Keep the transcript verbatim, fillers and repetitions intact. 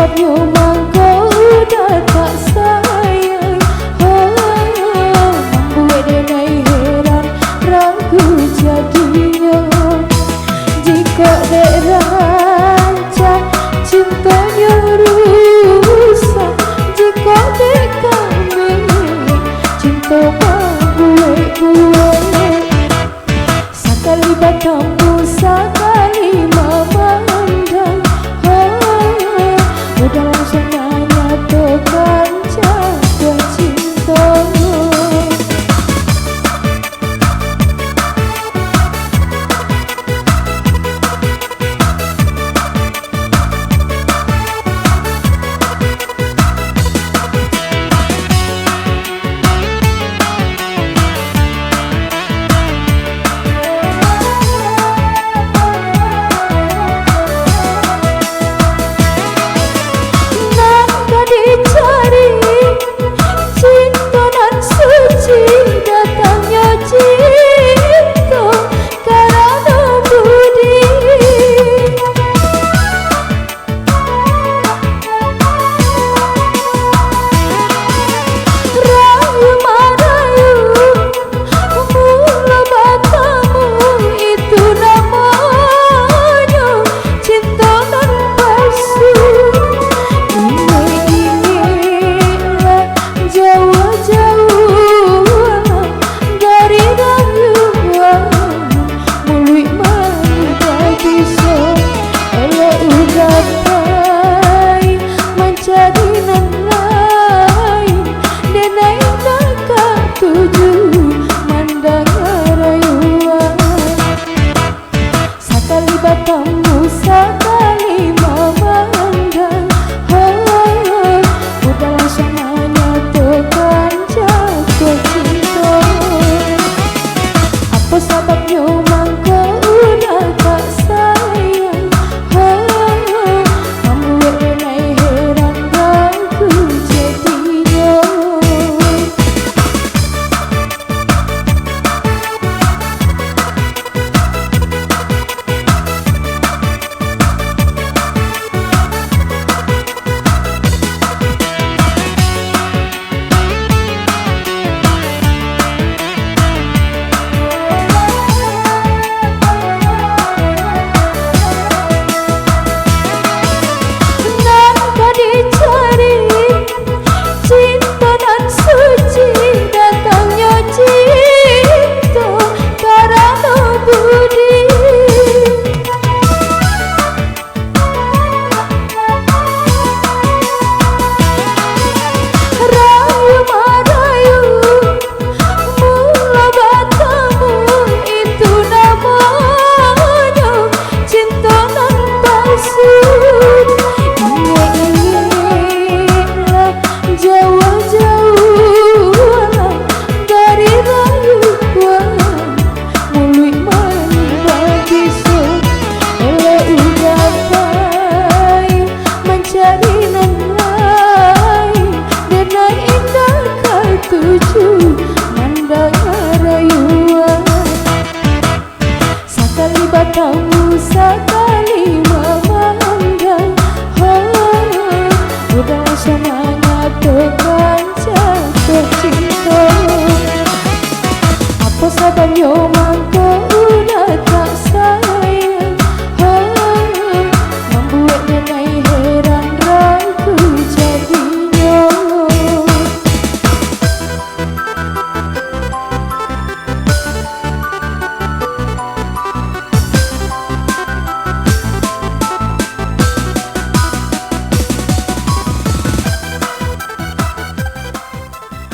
Nyo mangko udah tak sayang, oh, mambuek denai heran ragu jadinyo. Jikok dek rancak cintonyo rusak, jikok dek kami cinto mambuek-buek. Sakali batamu, sakali mamandang, oh, udah langsuang manyatokan jatuah cinto. Nan ka dicari, cinto nan suci, datangnyo cinto karano budi. Rayu marayu, mulo batamu, itu namonyo cinto nan palsu. Ingek-ingeklah jauah-jauah dari rayuan, muluik manih babiso. Elok ugapai mancari nan lain, denai indak katuju mandanga rayuan. Sakali batamu, sakali mamandang, oh, udah langsuang manyatokan jatuah cinto. Apo sababnyo mangko udah tak sayang, oh, mambuek denai heran ragu jadinyo. Nan ka dicari, cinto nan suci, datangnyo cinto karano budi. Rayu marayu, mulo batamu, itu namonyo cinto nan palsu. Ingek-ingeklah jauah-jauah dari rayuan, muluik manih babiso. Elok ugapai mancari nan lain, denai indak katuju mandanga rayuan. Sakali batamu, sakali mamandang, oh, udah langsuang manyatokan jatuah cinto. Apo sababnyo